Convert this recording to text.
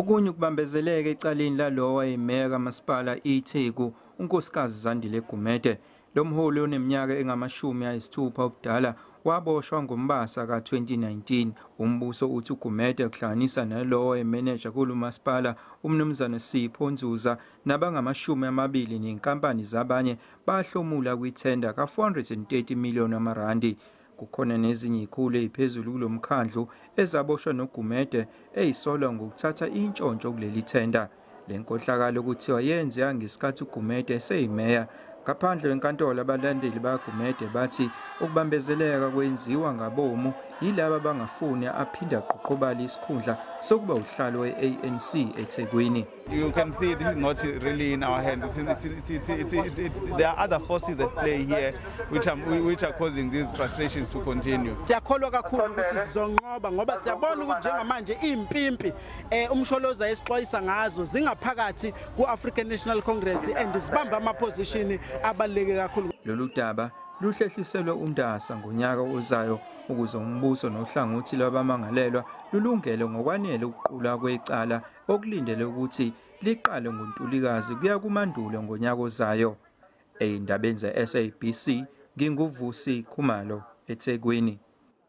Okunye ukubambezeleka ecaleni lalowo owayeyimeya kaMasipala iTheku, uNkosikazi Zandile Gumede. Lo mholi oneminyaka engama-60 ubudala waboshwa ngoMbasa ka-2019. Umbuso uthi uGumede kuhlanganisa nalowo owayeyimeneja kulo masipala, uMnumzane Sipho Nzuza nabangamashumi amabili nenkampani zabanye bahlomula kwithenda ka-430 million wamarandi. Kukhona nezinye izikhulu eziphezulu kulo mkhandlu ezaboshwa noGumede ezisolwa ngokuthatha intshontsho kuleli thenda. Le nkohlakalo kuthiwa yenzeka ngesikhathi uGumede eseyimeya. Ngaphandle kwenkantolo abalandeli bakaGumede bathi ukubambezeleka kwenziwa ngabomu yilaba abangafuni aphinde aqhoqhobale isikhundla sokuba usihlalo we-ANC eThekwini. You can see this is not really in our hands. There are other forces at play here which are causing these frustrations to continue. Siyakholwa kakhulu ukuthi sizonqoba ngoba siyabona ukuthi njengamanje impimpi uMsholozi esixwayisa ngazo zingaphakathi ku-African National Congress and zibamba ama-position abaluleke kakhulu. Lolu daba luhlehliselwe uNdasa ngonyaka ozayo ukuze umbuso nohlangothi lwabamangalelwa lulungele ngokwanele ukuqulwa kwecala okulindele ukuthi liqale ngoNtulikazi kuya kuMandulo ngonyaka ozayo. Ey'ndabeni ze-SABC, nginguVusi Khumalo, eThekwini.